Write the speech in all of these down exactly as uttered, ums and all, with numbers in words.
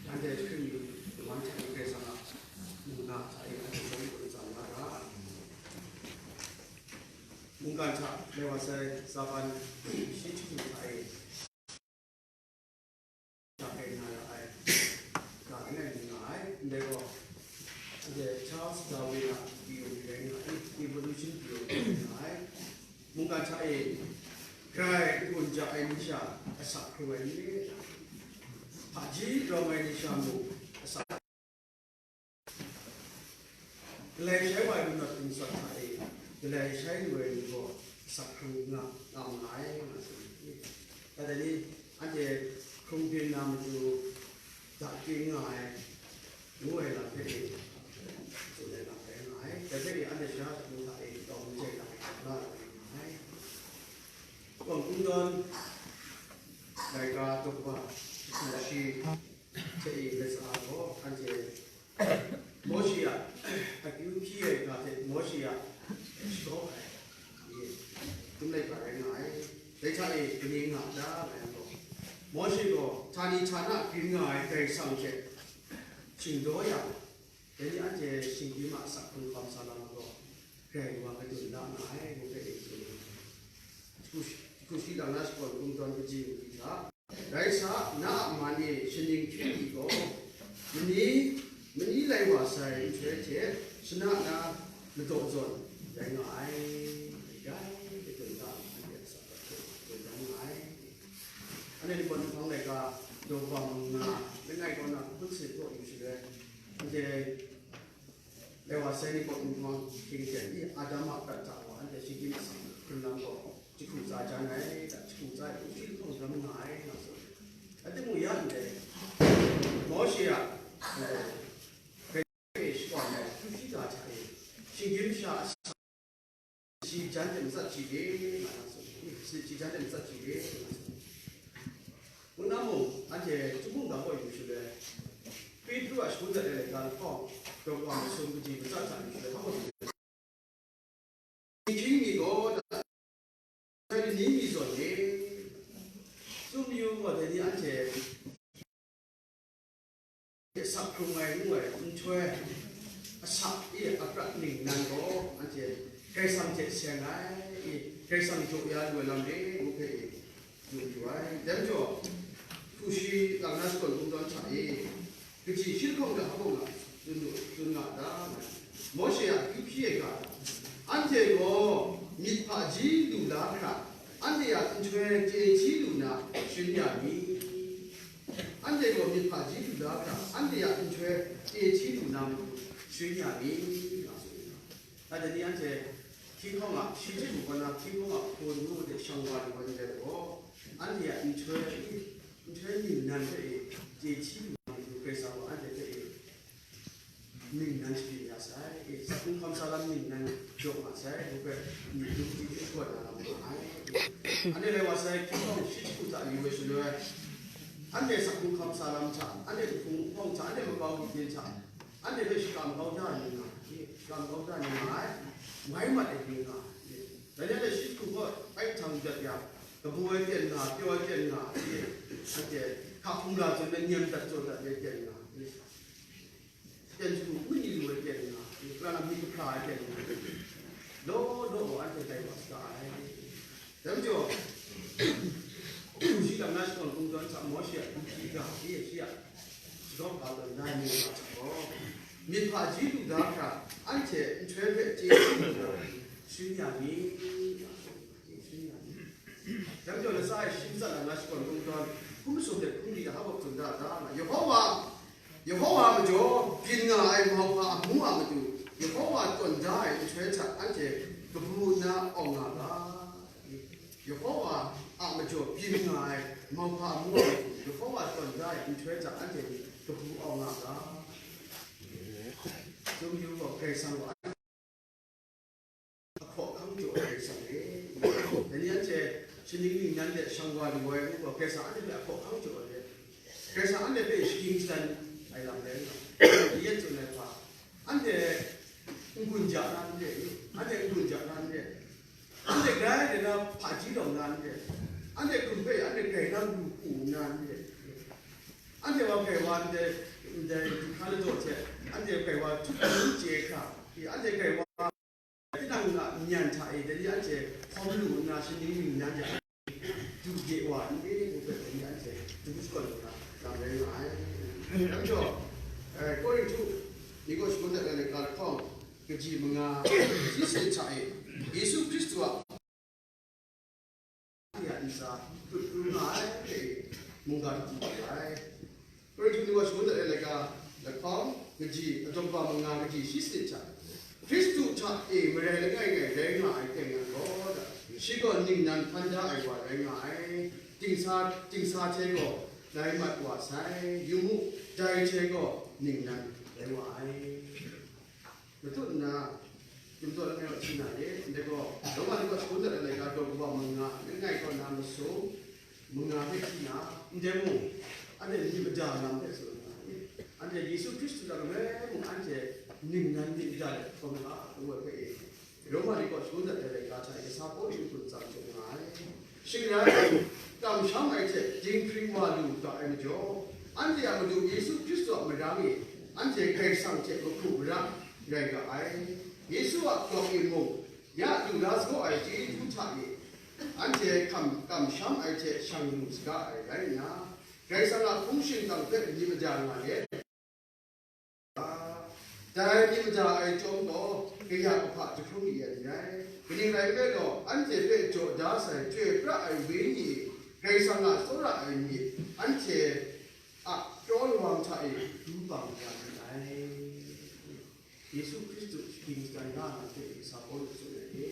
Anhte hkring yu, Karai Kasang a mungga hta e anhte chyawm hkrum tsang na ga. Mungkan hta loi wa sai, Satan shi jahku hta e hta e na ra ai ga langai mi nga ai. Ndai gaw, anhte Charles Darwin a theory rai nga ai, evolution theory rai nga ai. Mungkan hta e grai n-gun ja ai ni sha asak hkrung ai ni, hpaji rawng ai ni sha mung asak, galai shai wa ai gun mat gun sat hta e galai shai lu ai ni gaw asak hkrung nga, nga ma ai, nga tsun ai. Dai ni, anhte hkrung byin na matu, dakpyin nga ai, ngu ai lam hpe e, tsun ai lam rai nga ai. Dai hpe e, anhte sha jahku hta e tawng jai lam la ai nga ai. Kawan kungdawn laika daw kaba jahku shi hte e latsa gaw, anhte Mawshe a akyu hpyi ai ga hte Mawshe a shakaw ai, e, dum laika rai nga ai. Dai hta e kaning nga ta nga yang gaw, Mawshe gaw htani htana byin nga ai Karai Kasang hte shingdaw yang, dai ni anhte shinggyim a asak hkrung hkawm sa lam gaw, Karai wa kadun la nga ai, ngu hpe e tsun ai. Jahku shi, jahku shi lang na shakawn kungdawn kaji mali hta, rai sa, na a man e shaning hkying mi gaw, mani, mani lai wa sai nhtoi hte shana na madaw zawn rai nga ai, rai, kadun da, anhte asak hpe kadun da nga ai. Anhte Ningpawt Nhpang laika daw kaba manga langai kaw na hpun sin hpaw yu shaloi, anhte lai wa sai Ningpawt Nhpang hkying hte i Adam a prat hta gaw anhte shinggyim asak hkrung lam gaw jahku tsa jan ai, jahku tsa e hpung shi lahkawng dam nga ai, nga tsun. Rai timung, ya ndai, Mawshe a, eh, e shakawn ai hpung shi ga hta e, shinggyim sha asak shi jan hte matsat shi de, nga na tsun. Shi jan hte matsat shi de, nga tsun. Ngu na mung, anhte chyum mungga gaw yu shaloi, Petru a shangun dat ai laika lahkawng, daw kaba masum kaji matsat hta yu shaloi, hpa gaw yu shaloi, ni hkying mi gaw, dai ni mi zawn e, tsun mayu gaw, dai ni anhte asak hkrung ai ngu ai nhtoi, asak e aprat ningnan gaw anhte Karai Kasang hte seng ai, e, Karai Kasang jaw ya lu ai lam e, ngu hpe e, tsun yu ai. Dai majaw, hku shi lang na shakawn kungdawn hta e, kaji shi lahkawng hta hpa gaw nga, tsun, tsun nga ta, nga ai. Mawshe a akyu hpyi ai ga hta, anhte gaw myit hpaji lu la hkra, anhte a nhtoi chye hti lu na sharin ya mi? Anhte gaw myit hpaji lu la hkra, anhte a nhtoi chye hti lu na matu sharin ya mi? Nga tsun ai. Dai ni anhte hkying hkawng a, shi hte mung kaw na hkying hkawng a hpawn ngu de shang wa lu ai ndai gaw, anhte a nhtoi, nhtoi ningnan hpe e chye hti lu na matu, Karai Kasang gaw anhte hpe e ningnan shabyin ya sai, e, asak hkrung hkawm sa lam ningnan jaw nga sai, ngu hpe, myit dum chyeju shakawn na lam nga ai. Anhte lai wa sai, hkying hkawng shi jahku hta yu ai shaloi, anhte asak hkrung hkawm sa lam hta, anhte kahpung hpawng hta, anhte makau gumhkyen hta, anhte hpe shakram kau da ai ni nga, shakram kau da ai ni nga ai, woi mat ai ni nga, dai ni anhte shi jahku gaw bai htang dat yang, kabu ai ten nga, pyaw ai ten nga, anhte hka hkungga zawn ai nyem dat jaw dat ai ten nga, ten jahku n ni lu ai ten nga, pra na myit kahpra ai ten nga, law law anhte tai wa saga ai. Dai majaw, shi lang na shakawn kungdawn hta Mawshe a akyu hpyi ga, shi a shakawn ga tawn da ai ni nga hta gaw, myit hpaji lu da hkra, anhte nhtoi hpe chye hti lu na, sharin ya mi? Sharin ya mi? Dai majaw, latsa e shi matsat lang na shakawn kungdawn, hkum masum hte hkum ni hta hpa gaw tsun da, da nga, Yehova, Yehova a majaw byin nga ai mauhpa amu a matu, Yehova tawn da ai nhtoi hta anhte kabu nna awng nga ga. Yehova a majaw byin nga ai mauhpa amu a matu, Yehova tawn da ai nhtoi hta anhte kabu awng nga ga. Karai Kasang gaw anhte hkaw hkang jaw ai Karai Kasang re. Dai ni anhte shaning ningnan de shang wa lu ai ngu gaw, Karai Kasang anhte hpe hkaw hkang jaw ai re. Karai Kasang anhte hpe shagying shadan ai lam rai nga, dai ni yan tsun ai hpa, anhte n-gun ja na n re, anhte n-gun ja na n re, anhte grai de na hpaji lawm na n re, anhte hkum hpe anhte grai na lu hku na n re. Anhte wa grai wa ndai, ndai du hkra ladaw hte, anhte grai wa htup hkra chye hkra, anhte grai wa tinang a myan hta e, dai ni anhte hkawm lu nna, shaning ningnan de du de wa n re ngu hpe, dai ni anhte du shakawn lu na lam rai nga ai. Dai majaw, eh, Korinhtu ni gaw shangun dat ai laika lahkawng kaji manga shi sin hta e, Yesu Hkristu a ya ntsa hkrut hkrum nga ai hpe mungga hte du ai. Korinhtu ni wa shangun dat ai laika lahkawng kaji, a daw kaba manga kaji shi sin hta, Hkristu hta e marai langai ngai rai nga ai hpe ngan gaw, shi gaw ningnan hpan da ai wa rai nga ai, dingsa, dingsa hte gaw lai mat wa sai, yu mu, dai hte gaw ningnan rai wa ai. Matut nna, Chyum Tawt Langai Awt Hti Na e, ndai gaw, Roma ni gaw shangun dat ai laika daw kaba manga, langai kaw na masum manga hpe hti na, ndai mung, anhte myit mada lam hpe tsun nga ai. Anhte Yesu Hkristu hta galoi mung anhte ningnan myit mada let hkawm ga, ngu ai hpe e, Roma ni gaw shangun dat ai laika hta e kasa Pawlu hkum tsam jaw nga ai. Shing rai, kamsham ai hte dinghpring wa lu ga ai majaw, anhte a Madu Yesu Hkristu a marang e anhte Karai Kasang hte mahku mara rai ga ai. Yesu a gawk e mung, ya lu la saga ai chyeju hta e, anhte hkam, kamsham ai hte shang lu saga ai rai nna, Karai Kasang a hpung shingkang hpe myit mada nga let, dai myit mada ai chyawm gaw, kaya kahpa jahkrum yen n rai. Kaning rai nme law, anhte hpe jaw da sai, chyoi pra ai Wenyi, Karai Kasang a tsawra ai myit, anhte a kraw lawang hta e du bang ya mi ai. Yesu Hkristu shagying shadan nga na hte kasa Pawlu tsun ai e.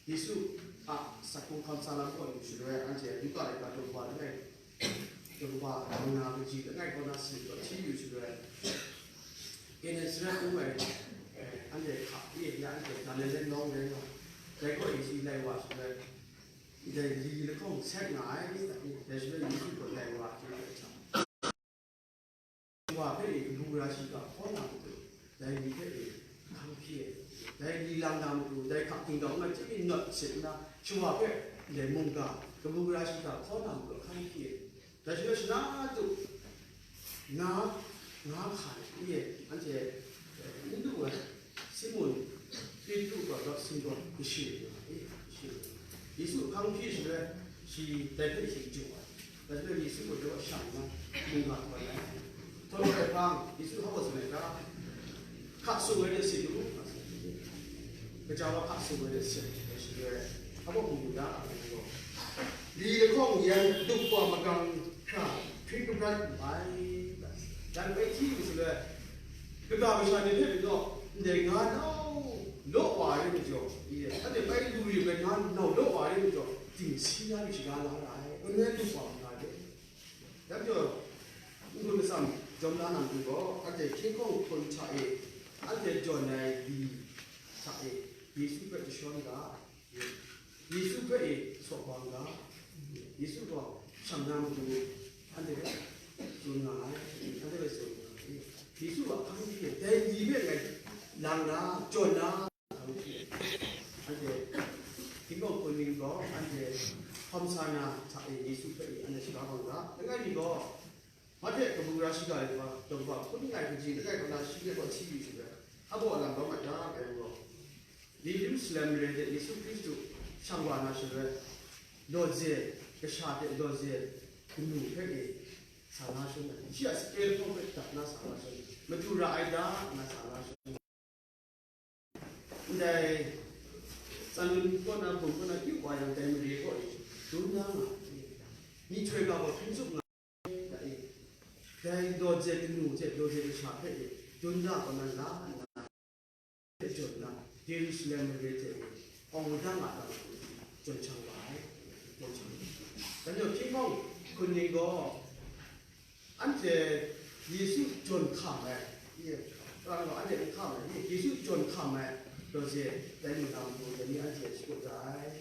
Yesu a asak hkungga kamsham lam kaw yu shaloi, anhte Luka laika daw kaba langai, daw kaba manga kaji langai kaw na sanit kaw hti yu shaloi, Genesaret ngu ai, eh, anhte hka e ya, anhte Galile nawng rai nga, dai kaw e shi lai wa shaloi, dai li lahkawng sek nga ai, dai shaloi Yesu gaw lai wa ai hte hta, shawa hpe e kabu gara shiga hkaw na matu, dai li hpe e hkang hpyi ai, dai li lang na matu, dai hka htingdau nna chye nawt sit nna, shawa hpe ndai mungga kabu gara shiga hkaw na matu hkang hpyi ai. Dai shaloi shana tu nga, nga hkan e anhte, eh, n du ai, Simun Petru gaw daw singgawn kashi nga e, kashi nga. Yesu hkang hpyi shaloi, shi dai hpe shi jaw ai. Dai hpe Yesu gaw daw shang nna, mungga hkawn ai. Htaw ai hpang, Yesu hpa gaw tsun ai hkra, hka sung ai de sit u, nga tsun ai. Gaja wa hka sung ai de sit ai shaloi, hpa gaw mu mu da, ngu gaw, li lahkawng yan duk wa magang hkra, hpring kabrat wu ai. Dan bai hti wu shaloi, Kaga masha ni hpe majaw, ndai nga nau law wa ai majaw, anhte bai lu rim ai nga nau law wa ai majaw, dingsi na yu shaga la ra ai, ngu nna dum wa nga ai. Dai majaw, n-gun matsam jawm la na matu gaw, anhte hkying hkawng hkun hta e, anhte jawn ai li hta e, Yesu hpe jashawn ga, Yesu hpe e saw bang ga, Yesu gaw shang na matu, anhte hpe tsun nga ai, anhte hpe tsun nga ai. Yesu a hpang hpyi dai li hpe ngai lang na, jawn na, hpang hpyi anhte hkying hkawng hkun ning gaw, anhte hkawm sa na hta e Yesu hpe e anhte shaga bang ga. Langai mi gaw, Mahte kabu gara shiga ai wa, daw kaba hkun ning ai kaji langai kaw na shi hpe gaw hti yu shaloi, hpa baw lam bau mat da, ngai gaw, Yerusalem mare de Yesu Hkristu shang wa na shaloi, lawze kasha hte lawze kanu hpe e sa la shangun ai, shi a sape lahkawng hpe dat na sa la shangun ai, madu ra ai da, nna sa la shangun ai. Ndai Tsanlun kaw na, bum kaw na, kyu wa yang, dai mare kaw e dun da nga ai. Myihtoi ga gaw hpring tsup nga ai, dai lawze kanu hte lawze kasha hpe e dun da kaw na, la nna, jawn na, Yerusalem mare hte e awng da nga ai, jawn shang wa ai, jawn shang wa ai. Dan jaw, hkying hkawng hkun ning gaw, anhte Yesu jawn hkam ai, ye, Kalang gaw anhte n hkam ai, Yesu jawn hkam ai, daw je, dai ni lam mung dai ni anhte shakut ra ai,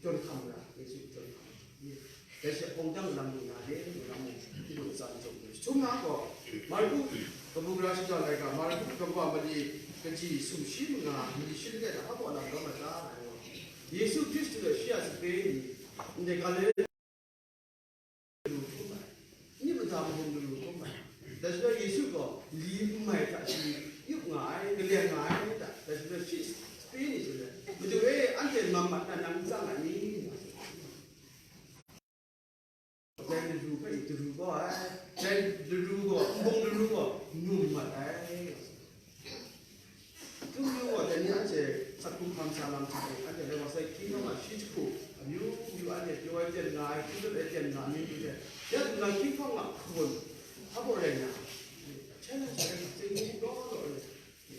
jawn hkam ra, Yesu jawn hkam ai. Dai she hpawng dang lam ni na de, ni lam mung, n gun tsan jawng ni. Htum na gaw, Marku, kabu gara shada laika, Marku, kabu mali, kaji sumshi manga, mali shi langai hta hpa lam rawt mat ta, ai gaw. Yesu Hkristu a shi a sape ni, ndai Galile, Myi mada mahkrum lu hkrum ai. Dai shi Yesu gaw li n mai hta shi yup nga ai, kaleng nga ai da. Dai shi shi sape ni hte, "Madu e, anhte man mat na nang n tsang ai ni?" Dai laru hpe daru gaw ai, dai laru gaw, nbung laru gaw, num mat ai. Hkristu gaw dai ni anhte sat hkungga sa lam hta e, anhte rai wa sai, King Kong a shi jahku, amyu myu anhte pyaw ai ten nga ai, hkun dut ai ten nga ai, amyu myu hte, ya du na King Kong a hkun, hpa baw rai na, challenge ai, teng ni law law e,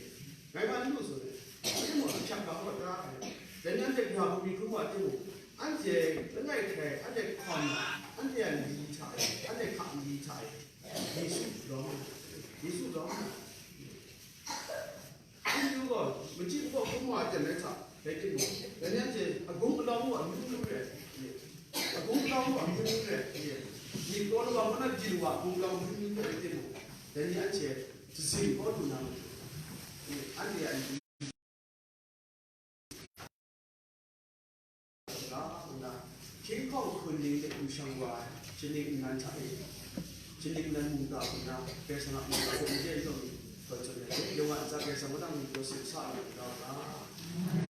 ngai ma n lu tsun ai, anhte mung a hkyak ga hkawt da ai, dai ni anhte gara hku mi hkrum wa timung, anhte langai hkrai, anhte hkawm, anhte a li hta e, anhte hka li hta e, Yesu lawm, Yesu lawm. Hkristu gaw, machyi hpaw hkrum wa ai ten rai hta, rai timung, dai ni anhte agung alau wa hkrum hkrum rai, agung alau wa hkrum hkrum rai, myit kraw lawa kaw na byin wa agung alau hkrum hkrum rai timung, dai ni anhte shazing kau lu na matu, anhte a ntsa nna, King Kong hkun ning de pru shang wa ai, shaning nnan hta e, shaning nnan mungga hku na, Karai Kasang a mungga hku n de n taw mi, tawn tsun ai, yawng a ntsa Karai Kasang wunang myit gaw sin sa ai, nga u ga.